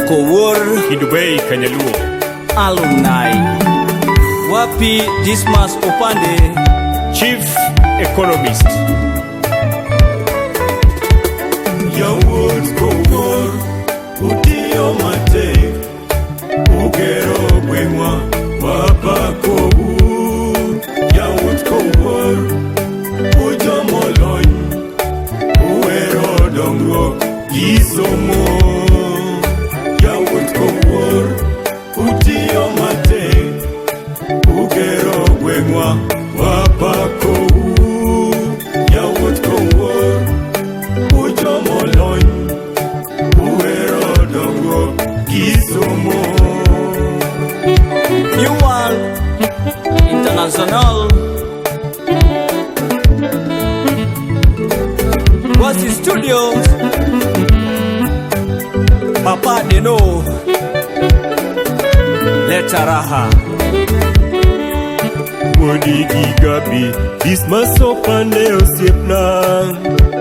Kowuor Hidubei Kanyaluo. Alumni. Wapi Dismas Opande? Chief Economist. Yawuot Kowuor utiyo matek ugero gweng'wa wapakou. Yawuot Kowuor ujomolony uhero dongruok gi somo. Yawuot Kowuor utiyo matek ugero gweng'wa wapakou. Yawuot Kowuor ujomolony uhero dongruok gi somo. New World International. Wasi Studios. Papa Deno. Leta raha. Wuodi gi Gabi, Dismas Opande osiepna,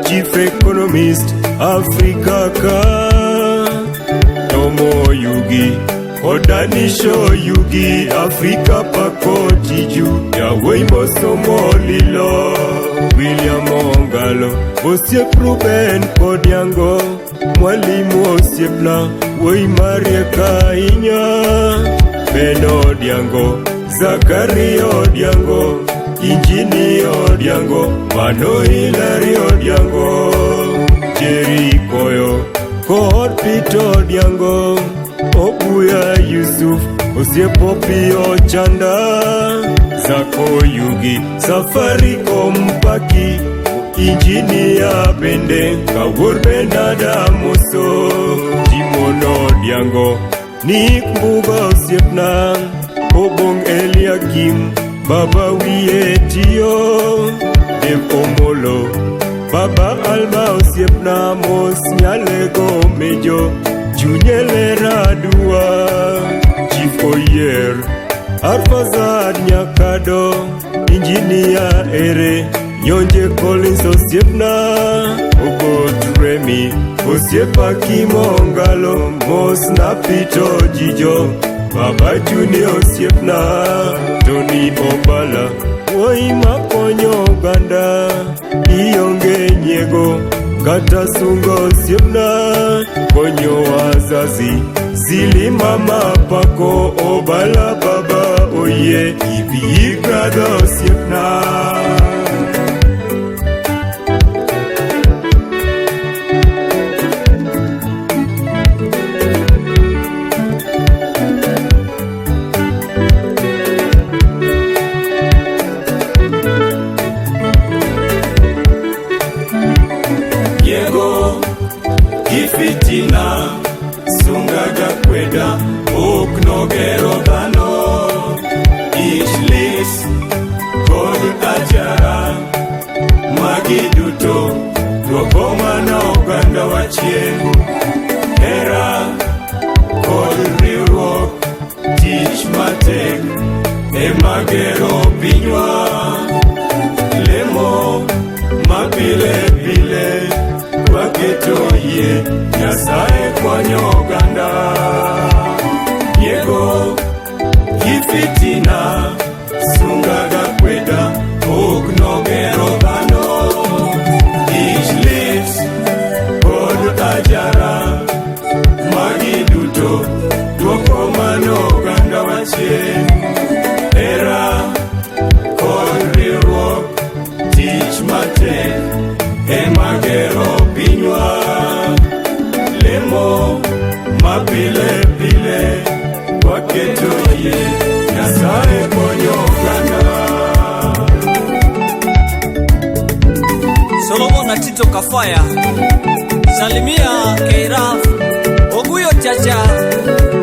Chief Economist Afrika ka. Tomo Yugi, Odanisho Yugi, Afrika pako tiju, Yawuoyi mosomo lilo. William Ongalo, osiep Ruben Kodiango, mwalimu osiepna, wuoyi mariek ahinya. Ben Odiango, Zakari Odiango, Injini Odiango, Mano Hilary Odiango, Jerry Koyo, kod Peter Odiango, Obuya Yusuf, osiep Opiyo Chanda, Zako Yugi, Safaricom Paki, Injinia bende, Kawuor Benada Muso, Timon Odiango, Nick Mbuga osiepna, Obong Eliakim, Baba wiye tiyo, Dev Omolo, Baba Alma osiepna mos nyalego mejo, chunye ler aduwa, Chief Oyier, Arfazad Nyakado, Injinia ere, Nyonje Collins osiepna, Ogot Remi, osiepa Kimongalo, mos na Pito Jijo, Baba Juni osiepna, Tony Obala, wuoyi makonyo oganda, ionge nyiego, kata sunga osiepna, konyo wazazi, Zili mama pako, Obala baba oye, Ibi brother osiepna. Nyiego gi fitina sunga gakweda ok nogero dhano ich lit kod ajara magi duto duoko mana oganda wachien hera kod riwruok tich matek ema gero pinywa lemo mapile pile waketo yie Nyasaye konyo oganda nyiego gi fitina sunga gakweda ok nogero dhano ich lit kod ajara magi duto duoko mano oganda wachien hera kod riwruok tich matek ema gero pinywa lemo mapile pile waketo yie Nyasaye konyo oganda. Solomon na Tito Kafaya. Salimia Keiraf. Oguyo Chacha.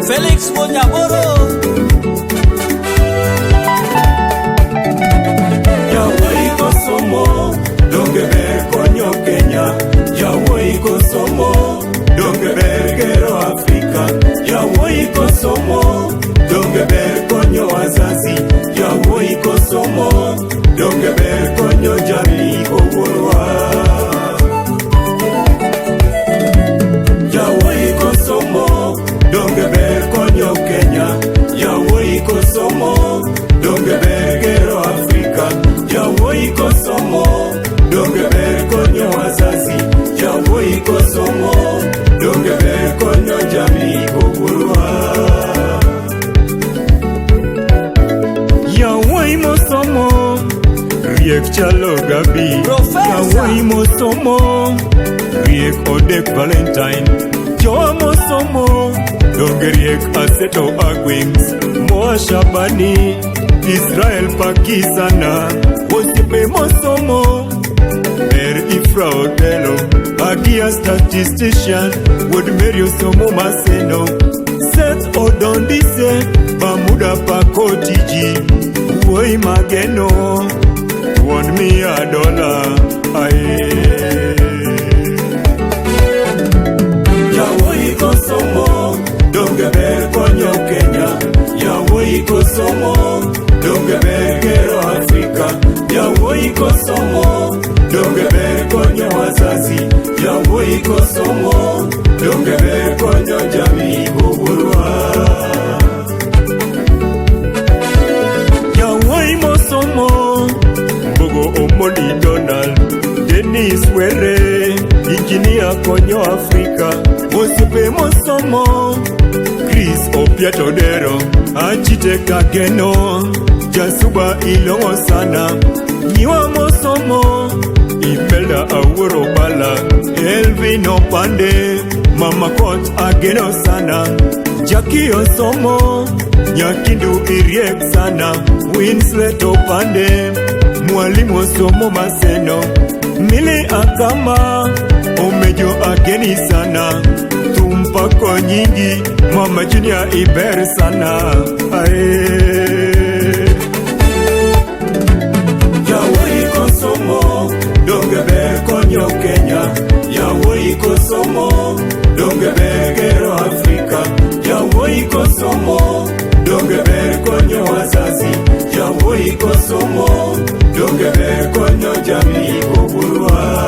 Felix Monyaboro. Yawuoyi kosomo donge ber konyo Kenya Yawuoyi kosomo donge ber gero Afrika Yawuoyi kosomo donge ber konyo wazazi Yawuoyi kosomo donge ber konyo jamii owuorwa. konyo wazazi. Yawuoyi kosomo, donge ber konyo jamii kogurwa. Yawuoyi mosomo, riek chalo gabi. Professor. Yawuoyi mosomo, riek odek Valentine. Jowa mosomo, donge riek aseto agwings. Moa Shabani, Israel Pakisana. Osiepe mosomo, Ber Ifra Otelo, Agia statistician, Wuod Mary osomo Maseno, Seth Odondise, Bamuda Pakotiji, Wuoyi Mageno, Wuon miya dola, aye. Yawuoyi kosomo, donge ber konyo Kenya. Yawuoyi kosomo, donge ber gero Afrika. Yawuoyi kosomo, donge ber konyo wazazi. Yawuoyi kosomo, donge ber konyo jamii kogurwa. Yawuoyi mosomo, Mbogo Omondi Donald, Dennis Were, Engineer konyo Afrika, Osiepe mosomo, Chris Opiato Dero, Architect Ageno, Jasuba ilong'o sana, Nyiwa mosomo, Imelda Awuoro Bala, Elvin Opande, Mama Kot ageno sana, Jackie Osomo, Nyakindu iriek sana, Winslet Opande, Mwalimu Osomo Maseno, Mili Akama, Omejo ageni sana, Tumpako nyingi, Mama Junior iber sana, ae. Yawuoyi kosomo, donge ber konyo Kenya. Yawuoyi kosomo, donge ber gero Afrika. Yawuoyi kosomo, donge ber konyo wazazi. Yawuoyi kosomo, donge ber konyo jamii kogurwa.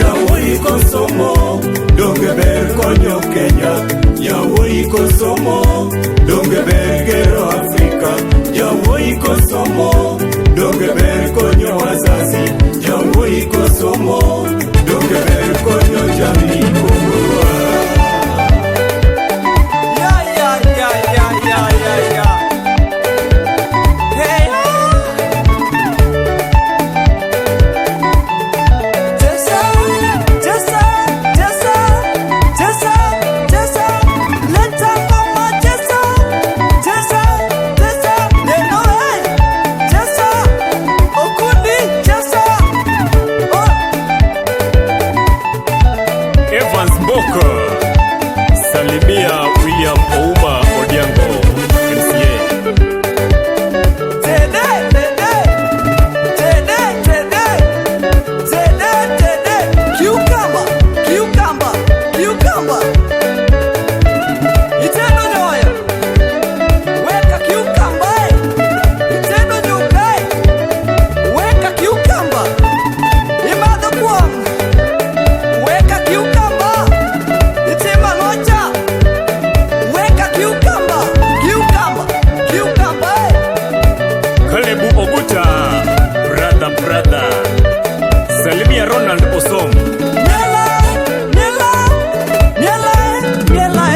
Yawuoyi kosomo, donge ber konyo Kenya. Yawuoyi kosomo, donge ber gero Afrika. Yawuoyi kosomo, donge ber konyo wazazi. Yawuoyi kosomo, donge ber konyo jamii kogurwa. Ya. Hey, ah. Jessa, Jessa, Jessa, Jessa, Jessa. Leta mama Jessa, Jessa, Jessa. Neno, hey. Jessa, Okundi, Jessa. Oh. Evans Boko, salimia William Ouma Odiango, MCA. Tede, tede, tede, tede, tede, tede. Cucumber, cucumber, cucumber. Itendo nyoyo. Weka cucumber, eh. Itendo nyuka, eh. Weka cucumber. Imadho kuom. Weka cucumber. Itimo ang'ocha. Weka cucumber, cucumber, cucumber, eh. Caleb Oguta, brother brother. Salimia Ronald Osom. Miela, miela, miela, miela,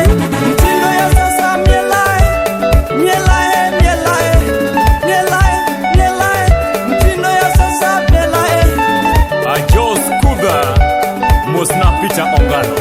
mtindo ya sasa miela, miela, miela, miela, miela, mtindo ya sasa miela. Ajos Kuga, Mosna Peter Ongalo.